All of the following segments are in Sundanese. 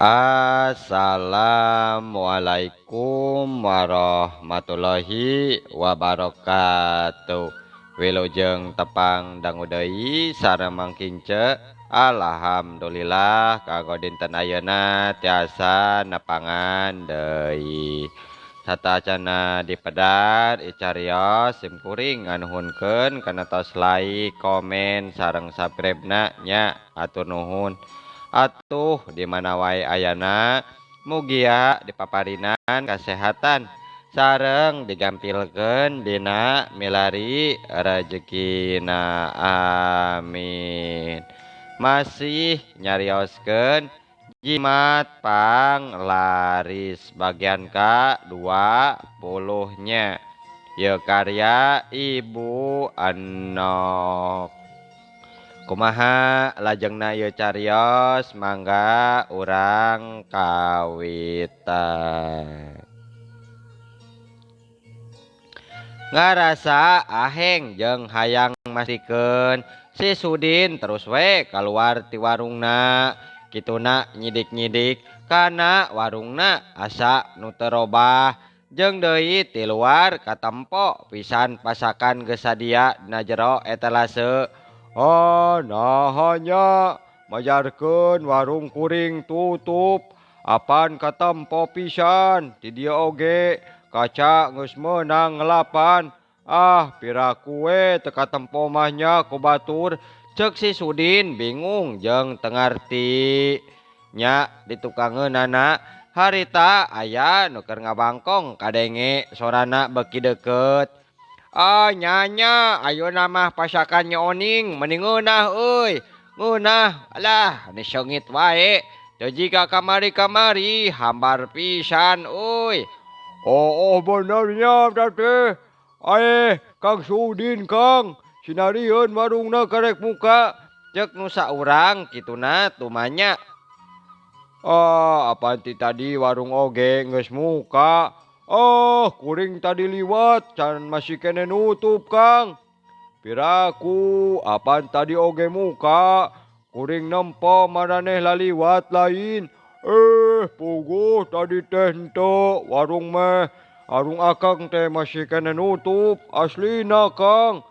Assalamualaikum warahmatullahi wabarakatuh. Wilujeng tepang dangu deui sareng Mang Kince. Alhamdulillah kanggo dinten ayeuna tiasa nepangan deui. Satacana dipedar icarios sim kuring nganuhunkeun kana tos like, komen sareng subscribe-na nya atur nuhun. Atuh di mana wae ayana mugia dipaparinan kasehatan sareng digampilkeun dina milari rejekina, amin. Masih nyarioskeun jimat panglaris bagian ka-20 nya. Ieu karya Ibu Enok. Kumaha lajengna ieu carios mangga urang kawitan. Ngarasa aheng jeung hayang mastikeun si Sudin terus we kaluar ti warungna. Kituna nyidik-nyidik kana warungna asa nu teu robah jeung deui ti luar katempo pisan pasakan geus sadia dina jero etalase. Ah, naha nya majarkeun warung kuring tutup apan katempo pisan ti dieu oge kaca geus meunang ngelapan. Ah, piraku we teu katempo mah nya ku batur. Ceuk si Sudin bingung jeung teu ngarti. Nya ditukangeunana harita aya nu keur ngabangkong kadenge sorana beuki deukeut. Ah nyanya ayeuna mah pasakan Nyi Oning meni ngeunah euy. Ngeunah alah ni seungit wae. Teu jiga kamari-kamari hambar pisan euy. Oh, oh benernya teh. Aeh Kang Sudin Kang sinarieun warungna karek muka. Ceuk nu saurang kituna tumanya. Ah, apan ti tadi warung oge geus muka. Oh, kuring tadi liwat can masih kene nutup Kang. Piraku apan tadi oge muka. Kuring nempo maraneh laliwat lain. Puguh tadi teh henteu warung meh. Warung akang teh masih kene nutup aslina Kang.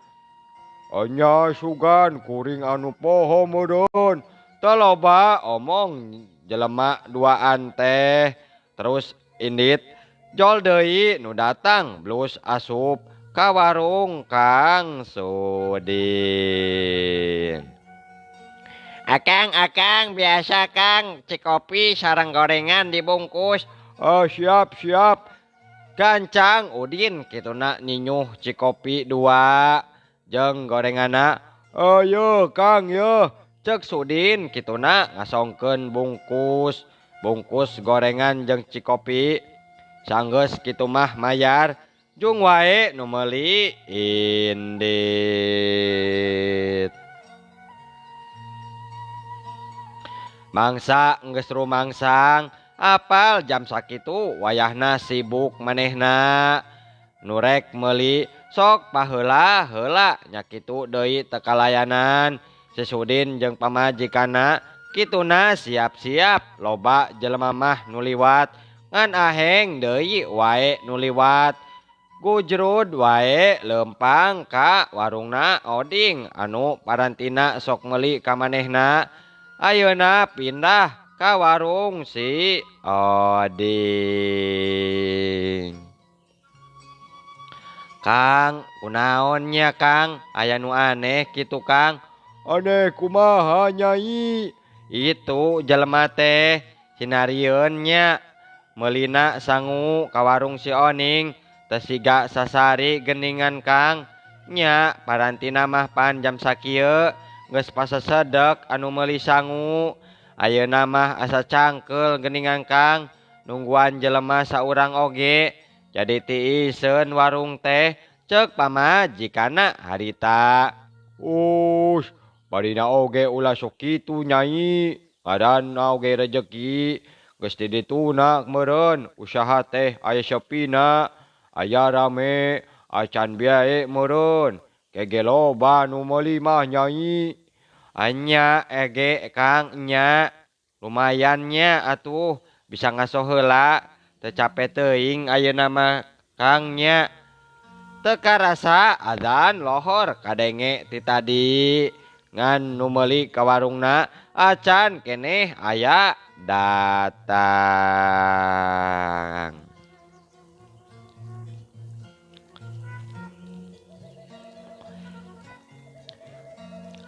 Anya sugan kuring anu poho meureun. Teu loba omong jelema duaan teh. Terus indit jol deui nu datang blus asup ka warung Kang Sudin. Akang, akang biasa Kang, cikopi sareng gorengan dibungkus. Ah, siap, siap. Gancang Udin kituna ninyuh cikopi 2 jeung gorenganna. Ayo Kang ye. Ceuk Sudin kituna ngasongkeun bungkus bungkus gorengan jeung cikopi. Sanggeus kitu mah mayar jung wae nu meuli indit. Mangsa geus rumangsang apal jam sakitu wayahna sibuk manehna. Nu rek meuli sok paheula heula nya kitu deui teu kalayanan. Si Sudin jeung pamajikanna kituna siap-siap loba jelema mah nu liwat. Ngan aheng deui wae nu liwat. Gujrud wae lempang ka warungna Oding anu parantina sok meuli ka manehna. Ayeuna pindah ka warung si Oding. Kang, kunaon nya Kang? Aya nu aneh kitu Kang. Aneh kumaha nyai? Itu jelema teh sinarieun nya. Meulina sangu ka warung si Oning teu siga sasari geningan Kang. Nya parantina mah pan jam sakieu geus pasesedek anu meuli sangu. Ayeuna mah asa cangkeul geningan Kang, nungguan jelema saurang oge. Jadi tiiseun warung teh ceuk pamajikanna harita. Us, barina oge ulah sok kitu nyai. Ngaranna oge rejeki. Geus di dituna meureun usaha teh aya sepina, aya rame, acan biae meureun. Kege loba nu meuli mah nyai. Anya ege Kang nya. Lumayan nya atuh bisa ngaso heula teu cape teuing ayeuna mah Kang nya. Teu karasa adzan lohor kadenge ti tadi. Ngan nu meuli ka warungna acan keneh aya datang.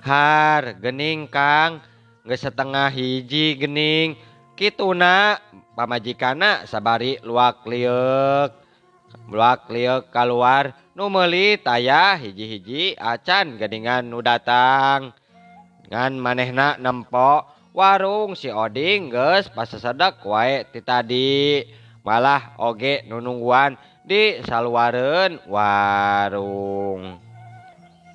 Har gening Kang, geus setengah hiji gening. Kituna pamajikanna sabari luak lieuk. Luak lieuk kaluar nu meuli taya hiji-hiji acan geningan nu datang. Ngan manehna nempo warung si Oding geus pasesedek wae ti tadi. Malah oge nu nungguan di saluareun warung.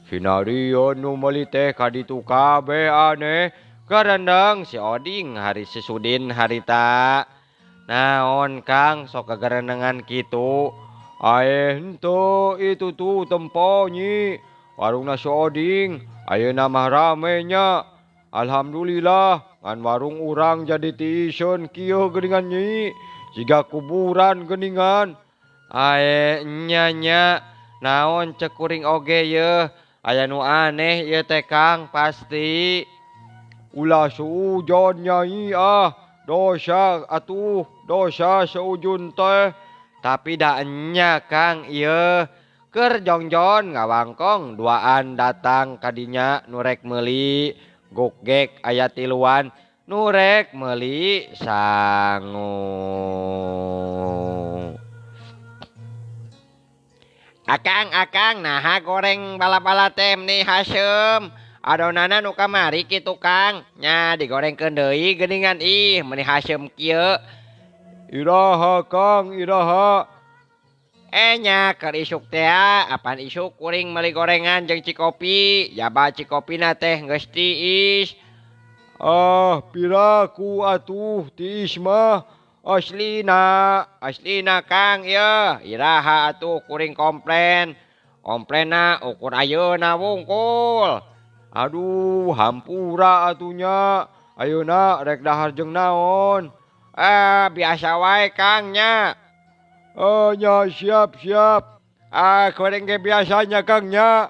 Sinario nu meuli teh ka ditu kabeh aneh. Garendeng si Oding hari si Sudin harita. Naon Kang sok kagarendengan kitu? Aeh henteu itu tuh tempo nyi. Warungna si Oding ayeuna mah rame nya. Alhamdulillah ngan warung urang jadi tiiseun kieu geuningan nyi. Siga kuburan geuningan. Ae nya nya naon cek kuring oge yeuh. Aya nu aneh ieu teh Kang pasti. Ulah suujon nyai ah. Dosa atuh, dosa seujun teh. Tapi da enya Kang ieu. Keur jongjon ngawangkong duaan datang kadinya nu rek meuli. Gokgek aya tiluan nu rek meuli sangu. Akang akang naha goreng bala-bala teh meni haseum. Adonana nu kamari kitu Kang. Nya digorengkeun deui geuningan ih meni haseum kieu. Iraha Kang, iraha. Nya keur isuk teh apan isuk kuring meuli gorengan jeung cikopi. Jaba cikopina teh geus tiis. Ah, piraku atuh tiis mah. Aslina, aslina Kang ieu. Iraha atuh kuring komplain. Komplainna ukur ayeuna wungkul. Aduh, hampura atunya. Ayeuna rek dahar jeung naon? Ah, biasa wae Kang nya. Oh nya siap siap. Ah, kuring ge biasanya Kang nya.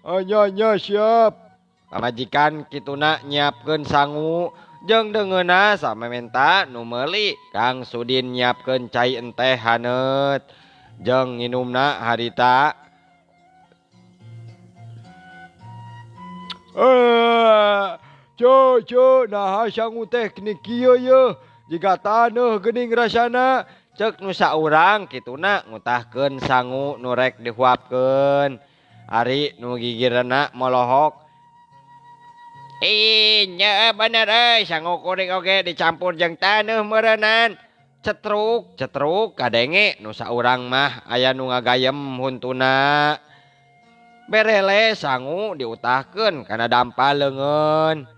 Oh nya nya siap. Pamajikan kituna nyiapkeun sangu jeung deungeunna samementa nu meuli. Kang Sudin nyiapkeun cai enteh haneut jeung nginumna harita. Cu cu naha sangu teh kini kieu yeuh jiga taneuh geuning rasana. Cek nu saurang kituna ngutahkeun sangu nu rek dihuapkeun. Ari nu gigirna molohok. Ih nya bener euy sangu kuring oge dicampur jeung taneuh meureunnan. Cetruk cetruk kadenge nu saurang mah aya nu ngagayem huntuna. Berele sangu diutahkeun kana dampal leungeun.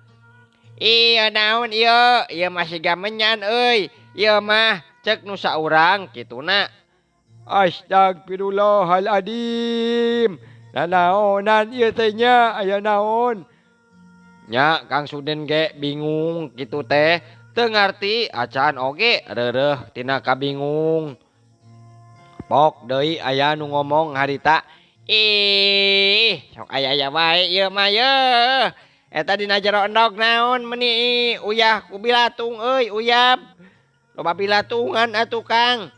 Ieu naon ieu? Ieu mah siga menyan euy. Ieu mah cek nu saurang kituna. Astagfirullahaladzim. Nanaonan ieu teh nya aya naon? Nya Kang Sudin ge bingung kitu teh. Teu ngarti acan oge reureuh tina kabingung. Pok deui aya nu ngomong harita. Ih, sok aya-aya wae ieu mah yeuh. Eta dina jero endog naon meuni uyah ku bilatung euy uyab. Loba bilatungan atuh Kang.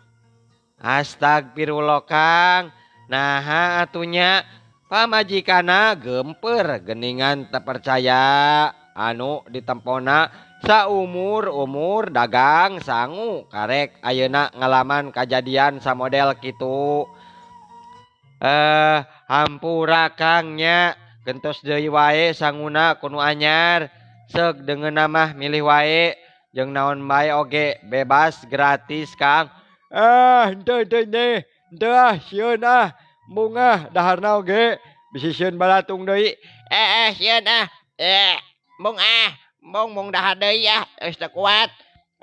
Astagfirullah Kang. Naha atunya pamajikanna geumpeur geuningan teu percaya anu ditempona saumur-umur dagang sangu karek ayeuna ngalaman kajadian samodel kitu. Hampura Kang nya gentos deui wae sanguna ku nu anyar. Seug deungeunna mah milih wae jeung naon bae oge bebas gratis Kang. Ah, henteu henteu henteu. Henteu ah sieun ah. Embung ah daharna oge bisi sieun balatung deui. Sieun ah. Embung ah. Embung mung dahar deui ah geus teu kuat.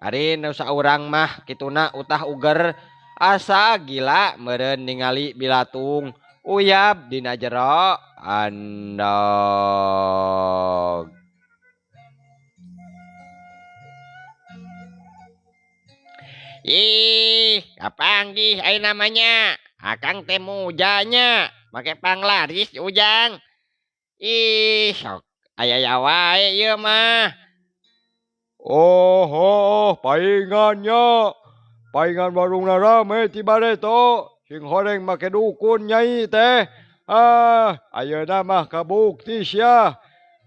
Ari nu saurang mah kituna utah uger asa gila meureun ningali bilatung uyab dina jero andog. Ih, kapanggih ayeuna mah nya. Akang teh mujanya make panglaris Ujang. Ih, sok aya wae ieu mah. Oh, oh, paingannya. Paingan warungna rame ti bareto. Sing horeng make dukun nyai teh. Ah, ayeuna mah kabukti sia.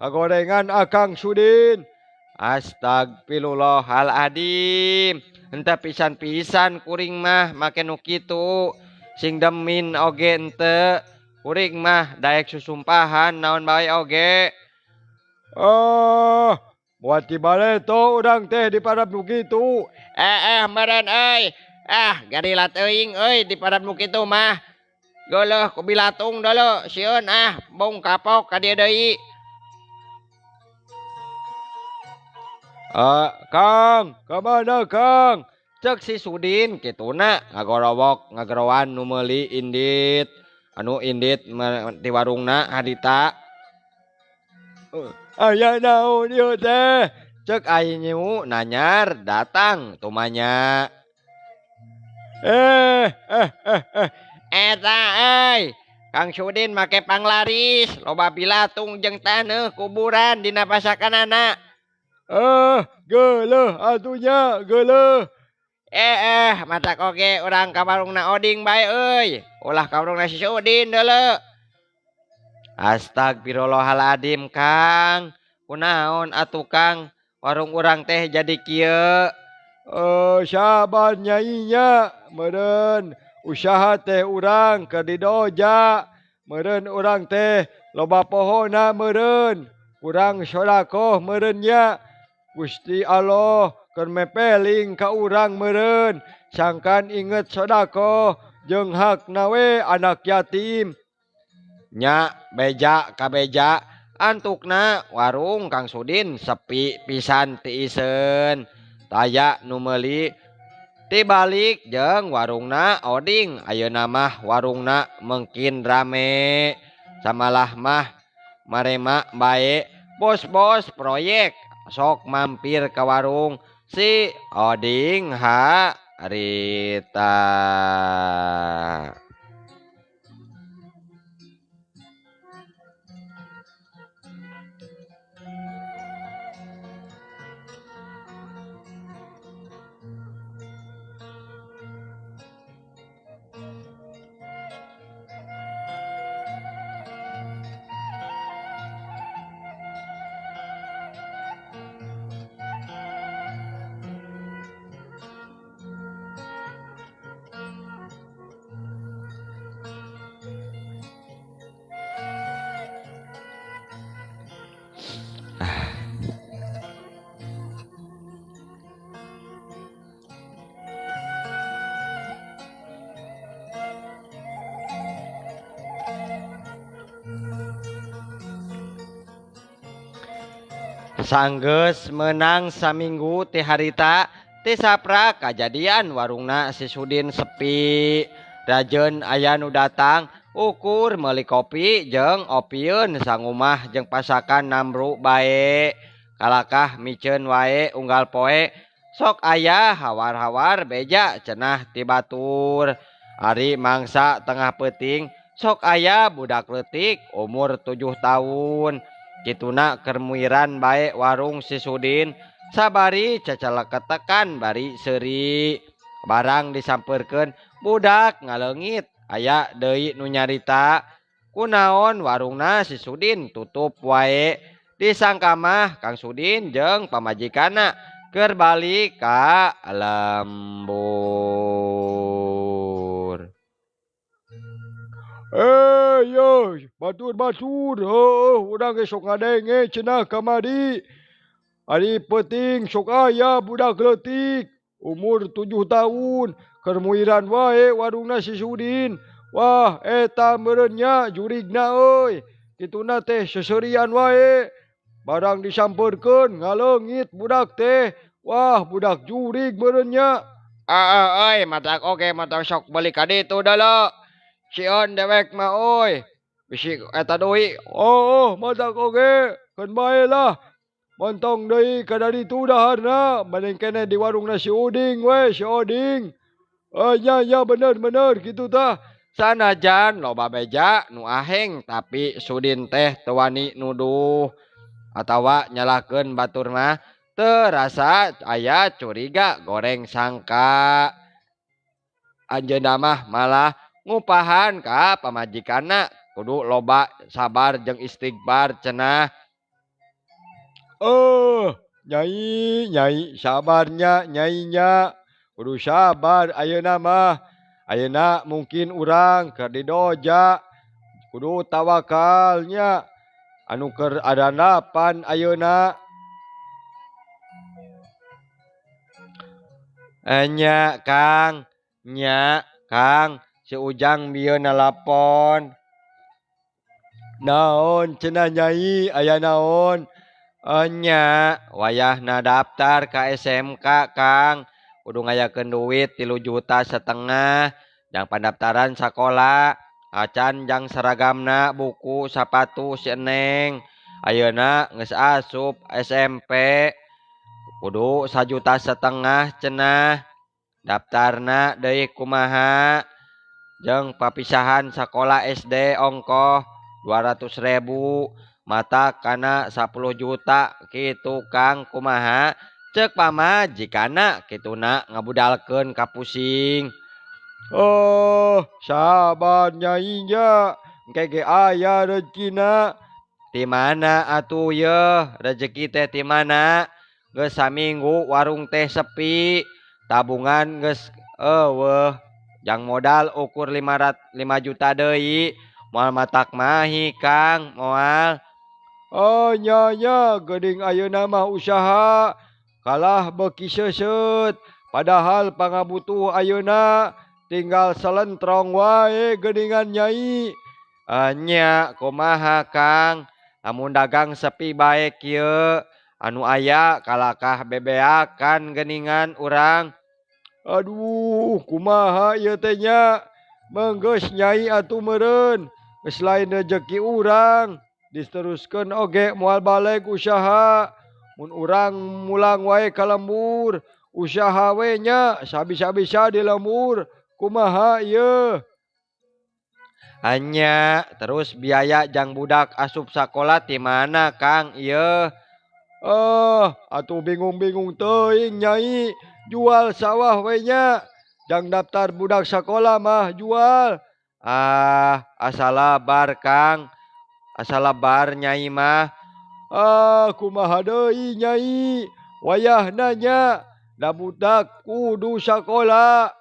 Kagorengan Akang Sudin. Astagfirullahaladzim. Henteu pisan-pisan kuring mah make nu kitu. Sing demin oge henteu. Kuring mah daek susumpahan naon bae oge. Ah, moal ti bareto urang teh diparab nu kitu. Meureun euy. Ah, garila teuing euy diparab nu kitu mah. Geuleuh ku bilatung deuleu sieun ah, bung kapok ka dieu deui. Ah, Kang, ka mana Kang? Cek si Sudin kituna ngagorowok ngagerowan nu meuli indit. Anu indit di warungna harita. Aya naon ieu teh? Cek aing nanyar datang tumanya. Eta euy, Kang Sudin make panglaris, loba bilatung jeung taneuh kuburan dina pasakanana. Geuleuh atunya, geuleuh. Matak oge urang ka warungna Oding bae euy. Ulah ka warungna si Sudin deuleu. Astagfirullahaladzim Kang. Kunaon atuh Kang, warung urang teh jadi kieu. Sabar nyainya, meureun usaha teh urang keur didoja. Meureun urang teh loba pohona meureun. Kurang sodakoh meureun nya. Gusti Allah keur mepeling ka urang meureun. Sangkan inget sodakoh jeung hakna we anak yatim. Nya beja ka beja antukna warung Kang Sudin sepi pisan tiiseun. Taya nu meuli tibalik jeung warungna Oding. Ayeuna mah warungna mungkin rame. Samalah mah marema bae bos-bos proyek sok mampir ke warung si Oding harita. Sanggeus menang saminggu ti harita ti sapra kajadian warungna si Sudin sepi. Rajeun aya nu datang ukur meuli kopi jeung opieun sangumah jeung pasakan namru bae. Kalakah miceun wae unggal poe sok aya hawar-hawar beja cenah ti batur. Ari mangsa tengah peuting sok aya budak leutik umur 7 tahun. Kituna keur muiran bae warung si Sudin sabari cacaleketekan bari seuri. Barang disampeurkeun budak ngaleungit. Aya deui nu nyarita kunaon warungna si Sudin tutup wae. Disangka mah Kang Sudin jeung pamajikanna keur balik ka lembur. Yo, batur-batur, heuh, urang ge sok ngadenge cenah kamari. Ari peuting sok aya budak leutik umur 7 tahun keur muiran wae warungna si Sudin. Wah, eta meureun nya jurigna euy. Kituna teh seserian wae. Barang disampeurkeun ngaleungit budak teh. Wah, budak jurig meureun nya. Euy, matak oge matak sok balik ka ditu deuleu. Sieun dewek mah euy. Bisi eta deui. Oh, matak oge keun bae lah. Montong deui ka ditu daharna mending keneh di warungna si Uding we si Oding. Nya nya bener bener kitu tah. Sanajan loba beja nu aheng tapi Sudin teh teu wani nuduh atawa nyalahkeun batur mah teu rasa aya curiga goreng sangka. Anjeunna mah malah ngupahan ka pamajikanna kudu loba sabar jeung istighfar cenah. Oh, nyai, nyai, sabarnya, nyai nya. Kudu sabar ayeuna mah. Ayeuna mungkin urang keur didoja. Kudu tawakalnya. Anu keur adanapan ayeuna. Nya Kang, nya Kang, si Ujang bieu nalapon. Naon cenah nyai, aya naon? Nya, wayahna daftar ka SMK Kang, kudu ngayakeun duit 3,5 juta jang pandaftaran sakola, acan jang seragamna, buku, sapatu si Eneng. Ayeuna geus asup SMP, kudu 1,5 juta cenah. Daftarna deui kumaha? Jeung papisahan sakola SD ongkoh 200.000. Mata kana 10 juta kitu Kang kumaha cek pamajikanna kituna ngabudalkeun ka pusing. Oh, sabar nyai nya, engke ge aya rezekina. Ti mana atuh yeuh rezeki teh ti mana? Geus saminggu warung teh sepi, tabungan geus eueuh, jang modal ukur 5 juta deui, moal matak mahi Kang, moal. Oh nya nya geuning ayeuna mah usaha kalah beuki seuseut padahal pangabutuh ayeuna tinggal selentrong wae geuningan nyai. Nya kumaha Kang lamun dagang sepi bae kieu anu aya kalakah bebeakan geuningan urang. Aduh kumaha ieu teh nya menggeus nyai atuh meureun geus lain rejeki urang. Diteruskeun oge moal balik usaha mun urang mulang wae ka lembur usaha we nya sabisa-bisa di lembur kumaha ieu. Anya terus biaya jang budak asup sakola ti mana Kang ieu? Atuh bingung-bingung teuing nyai jual sawah we nya jang daftar budak sakola mah jual. Ah asal bar Kang. Asal bar nyai mah. Ah kumaha deui nyai wayahna nya da budak kudu sakola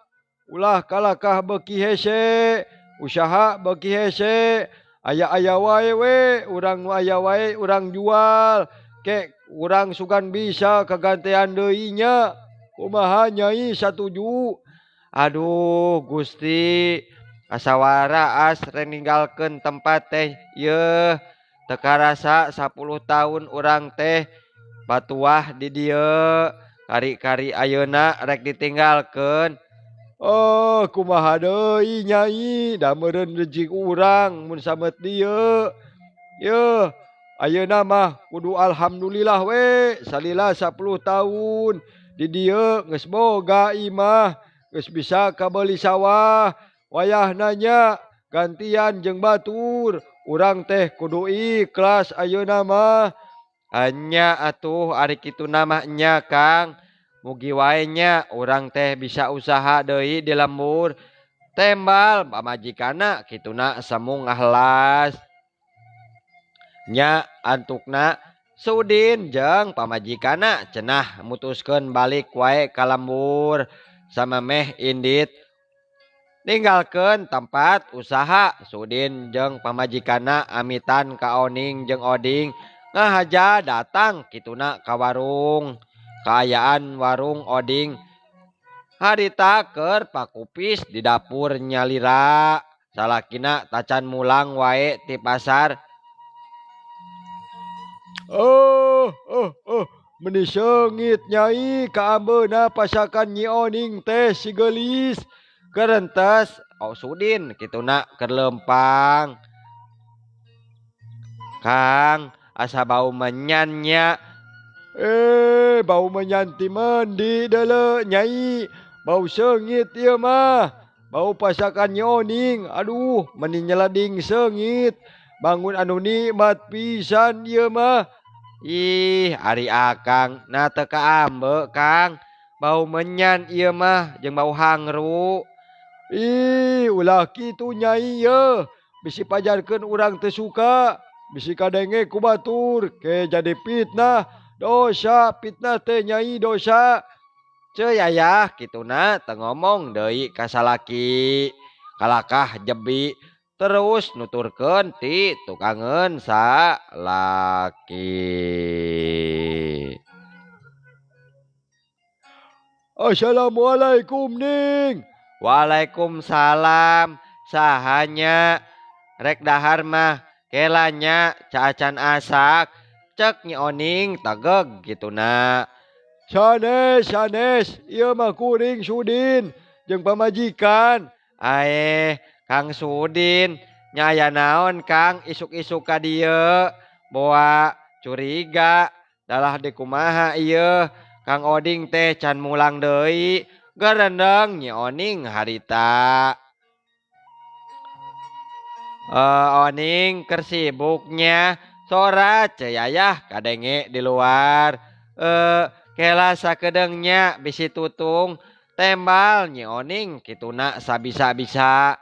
ulah kalakah beuki hese usaha beuki hese aya-aya wae we urang nu aya wae urang jual ke urang sugan bisa kagantean deui nya kumaha nyai satuju. Aduh Gusti asa waraas rek ninggalkeun tempat teh yeuh teu karasa 10 tahun urang teh batuah di dieu kari-kari ayeuna rek ditinggalkeun. Oh kumaha deui nyai da meureun rejeki urang mun samet dieu. Yeuh ayeuna mah kudu alhamdulillah we salila 10 tahun di dieu geus boga imah geus bisa kabeuli sawah. Wayahna nya gantian jeung batur urang teh kudu ikhlas ayeuna mah. Nya atuh ari kituna mah nya Kang mugi wae nya urang teh bisa usaha deui di lembur tembal pamajikanna kituna semu ngahlas. Nya antukna Sudin jeung pamajikanna cenah mutuskeun balik wae ka lembur samemeh indit ninggalkeun tempat usaha. Sudin jeung pamajikanna amitan ka Oning jeung Oding ngahaja datang kituna ka warung. Kaayaan warung Oding harita keur pakupis di dapur nyalira salakina tacan mulang wae ti pasar. Oh oh oh meni seungit nyai kaambeuna pasakan Nyi Oning teh si geulis. Kerentes oh Sudin kituna keur lempang. Kang asa bau menyan nya. Bau menyan ti mendi deuleu nyai. Bau seungit ieu mah. Bau pasakan Nyi Oning. Aduh, meni nyeleding seungit. Bangun anu nikmat pisan ieu mah. Ih, ari akang na teu kaambe Kang. Bau menyan ieu mah jeung bau hangru. Ih, ulah kitu nyai ye. Bisi pajarkeun urang teu suka. Bisi kadenge ku batur ke jadi fitnah. Dosa fitnah teh nyai dosa. Ceu yayah kituna teu ngomong deui ka salaki. Kalakah jebi terus nuturkeun ti tukangeun salaki. Assalamualaikum Ning. Waalaikumsalam. Sahanya rek dahar mah kelanya caacan asak. Cek Nyi Oning tegeg gituna. Sanes sanes ieu mah kuring Sudin jeung pamajikan. Aeh Kang Sudin nya aya naon Kang isuk-isuk ka dieu. Boa curiga dalah dikumaha ieu. Kang Oding teh can mulang deui. Gerendeng Nyi Oning harita. Oning keur sibuknya. Sora Ceu Yayah kadenge di luar. Kela sakedeungnya bisi tutung tembal Nyi Oning kituna sabisa-bisa.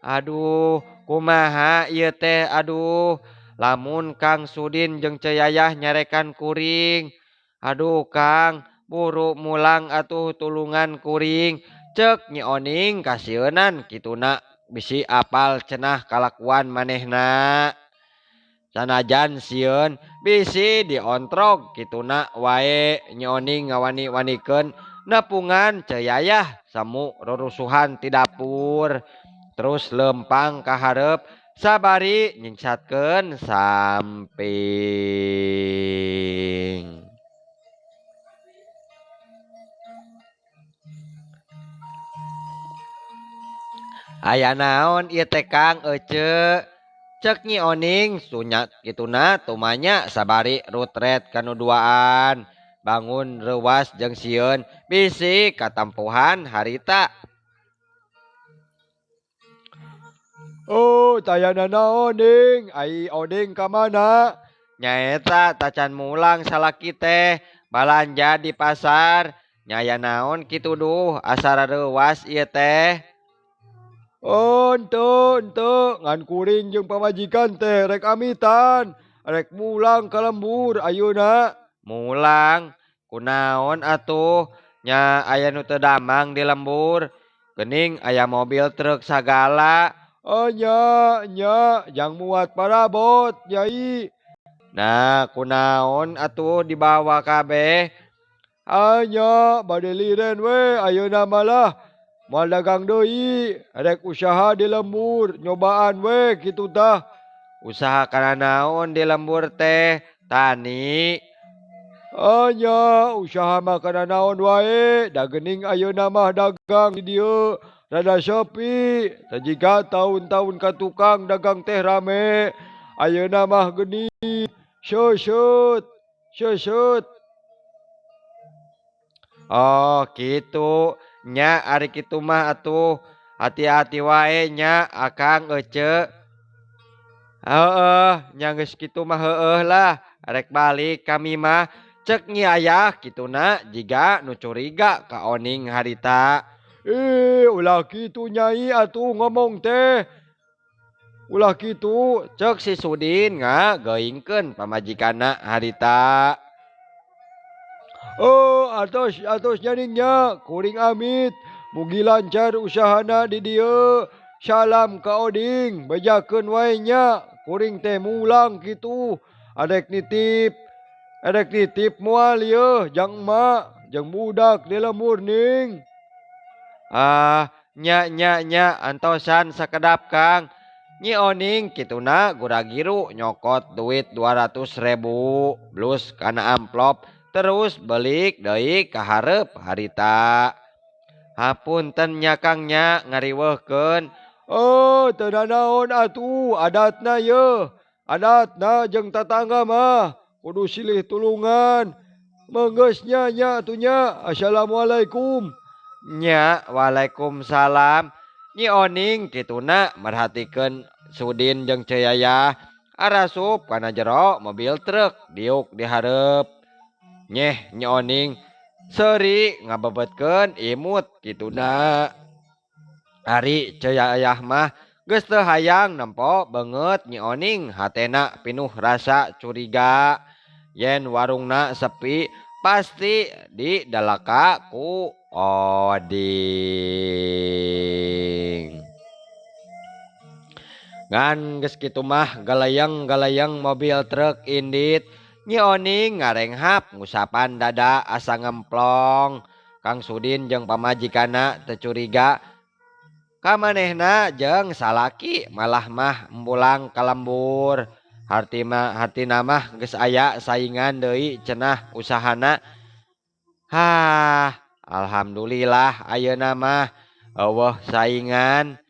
Aduh kumaha ieu teh aduh. Lamun Kang Sudin jeung Ceu Yayah nyarekan kuring. Aduh Kang buru mulang atuh tulungan kuring. Cek Nyi Oning kasieunan kituna bisi apal cenah kalakuan manehna. Sanajan sieun bisi diontrog kituna wae Nyi Oning ngawani-wanikeun nepungan Ceu Yayah semu rurusuhan ti dapur. Terus lempang ka hareup sabari nyingsatkeun samping. Aya naon ieu teh Kang ece? Cek Nyi Oning sunyat kituna tumanya sabari rutret kanu duaan. Bangun reuwas jeung sieun bisi katampuhan harita. Oh, tayana naon Ning? Ai Oning ka mana? Nyaeta tacan mulang salaki teh balanja di pasar. Nyaya naon kitu duh asara reuwas ieu teh. Oh, ente, ente, ngan kuring jeung pamajikan teh rek amitan, rek mulang ka lembur ayeuna. Mulang kunaon atuh? Nya aya nu teu damang di lembur. Geuning aya mobil truk sagala. Oh nya, nya, jang muat parabot, nyai. Nah, kunaon atuh dibawa kabeh? Ah nya, bade liren we ayeuna malah. Moal dagang deui, rek usaha di lembur, nyobaan we kitu tah. Usaha kana naon di lembur teh? Tani. Ah nya, usaha mah kana naon wae, da geuning ayeuna mah dagang di dieu rada sepi. Tajika tahun-tahun ka tukang dagang teh rame, ayeuna mah geuning seuseut, seuseut. Oh kitu. Nya ari kitu mah atuh hati-hati wae nya akang ece. Heeh, nya geus kitu mah heueuh lah, rek balik kami mah. Cek Nyi Ayah kituna jiga nu curiga ka Oning harita. Ih, ulah kitu nyai atuh ngomong teh. Ulah kitu, cek si Sudin ngageuingkeun pamajikanna harita. Oh, atos atos nyaningnya kuring amit. Mugi lancar usahana di dieu. Salam ka Oding, bejakeun wae nya. Kuring teh mulang kitu. Arek nitip moal ieu jang emak jeung budak di lembur ning. Ah, nya nya nya antosan sakedap Kang. Nyi Oning kituna gura-giru nyokot duit 200.000 blus kana amplop terus belik deui ka hareup harita. Hapunten nya Kang nya ngariweuhkeun. Oh, teu nanaon atuh adatna yeuh. Adatna jeung tatangga mah kudu silih tulungan. Manggeus nya nya atuh nya. Assalamualaikum. Nya waalaikumsalam. Nyi Oning kituna merhatikeun Sudin jeung Ceu Yayah arasup kana jero mobil truk diuk di hareup. Nyeh Nyi Oning seuri ngabebetkeun imut kituna. Ari Ceu Yayah mah geus teu hayang nempo beungeut Nyi Oning hatena pinuh rasa curiga. Yen warungna sepi pasti didalaka ku Oding. Ngan geus kitu mah galayang-galayang mobil truk indit. Nyi Oning ngarenghap ngusapan dada asa ngemplong. Kang Sudin jeung pamajikanna teu curiga ka manehna jeung salaki malah mah embulang ka lembur. Hartina mah geus aya saingan deui cenah usahana. Hah, alhamdulillah ayeuna mah eueuh saingan.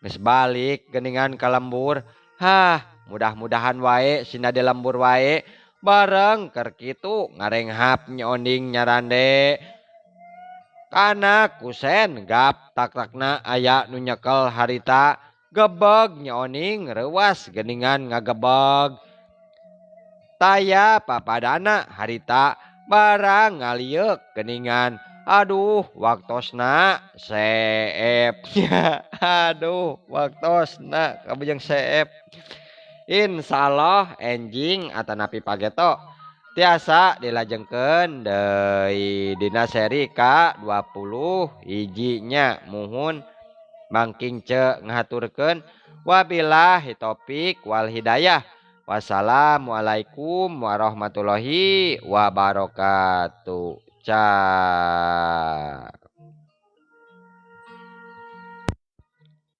Geus balik geuningan ka lembur. Hah, mudah-mudahan wae sina di lembur wae. Bareng keur kitu ngarenghap Nyi Oning nyarande. Kana kusen gap tak-takna aya nu nyekel harita. Gebeg Nyi Oning reuas geuningan ngagebeg. Taya papadana harita barang ngalieuk geuningan. Aduh waktosna seep. Aduh waktosna kabujeng seep. Insyaallah enjing atanapi pageto tiasa dilajengkeun deui dina seri ka 20 hijinya. Muhun mangking ce ngahaturkeun. Wabillahi taufik wal hidayah. Wassalamualaikum warahmatullahi wabarakatuh. Cah.